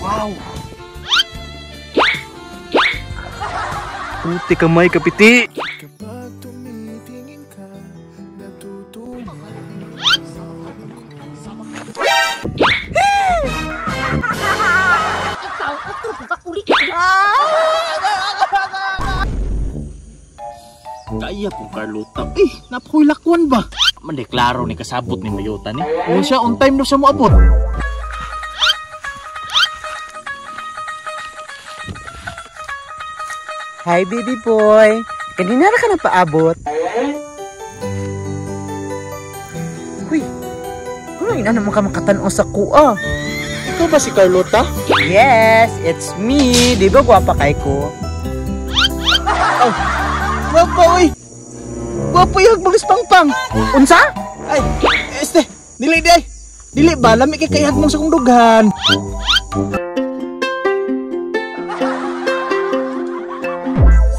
Wow. Puti kamay kapiti. Ikaw, otro ka uli. Kaya pong Carlota. Eh, napakoy lakwan ba? Mandeklaro ni kasabot ni Mayota ni. O siya, on time na siya moabot. Hi, baby boy. Kanina ra ka na paabot. Huy, ano ina naman ka makatan-o sa kuha? Ikaw ba si Carlota? Yes, it's me. Di ba gwapa kay ko? Oh, gwapa, uy. Gwapa yung bagus pangpang. Unsa? Ay, este, dili di ay. Dili ba, lami kay kayag mong sa kong dughan.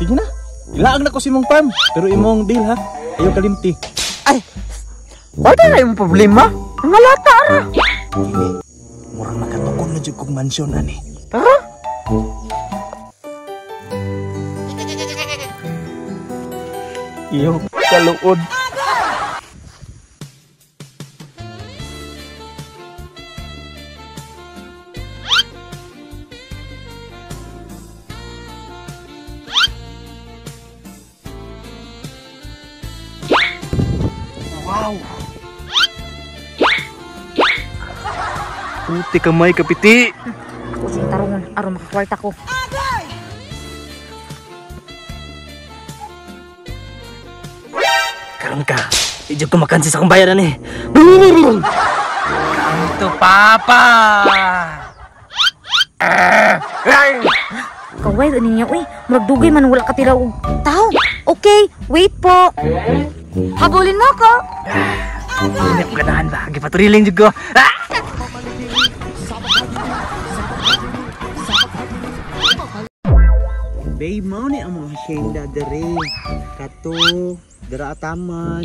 Sige na, ilaang na ko si mong farm. Pero imong deal ha, ayaw kalimti. Ay, wala na yung problema. Ang alata ra. Kini, murang nakatukon na jud kong mansyon ani. Tara. Iyo, kaluod. Wow. Puti kamay kapiti. Ako sing tarungon aron makakwarta ko. Karon ka, di jud ko makansi sa akong bayaran eh. Kanto papa. Kaway ninyo uy, murag dugay man wala ka tira og tao. Okay, wait po. Habulin mo ko. Hindi ko ganahan ba? Gipaturiling jud ko. Ah! Babe, mao ni ang mga hacienda dere. Kato, dara ataman.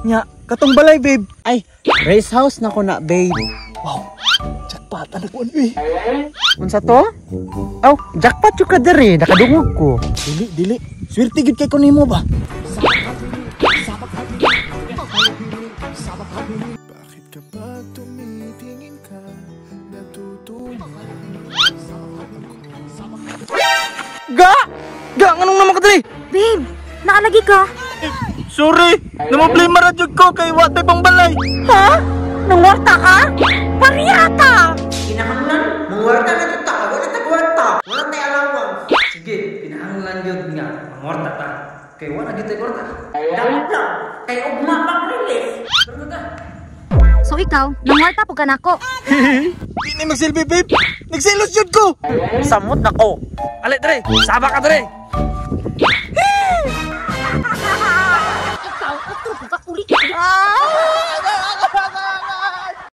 Nya, katong balay, babe. Ay, race house na ko na, babe. Wow, jackpot na ko ano eh. Unsa to? Aw, jackpot jud ka dere, nakadungog ko. Dili, dili. Swerte gyud kay ko nimo ba? Bakit kapag tumitingin ka, natutuwa? Ga! Ga, nganong naman ka diri? Babe, naalagi ka. Sorry, namoblema ra jud ko kay wa tay pangbalay. Ha? Nangwarta ka? Pariyata! Kinahanglan, mangwarta na jud ta, wala ta kwarta. Wala tay allowance. Sige, kinahanglan gyud nga mangwarta ta. Kay wala gyud tay kwarta. Dapat lang, kay ugma pang release. So ikaw, nangwarta po ka nako. Di ni magsilbi, babe. Nagselos jud ko. Samot na ko. Ali dere, saba ka dere.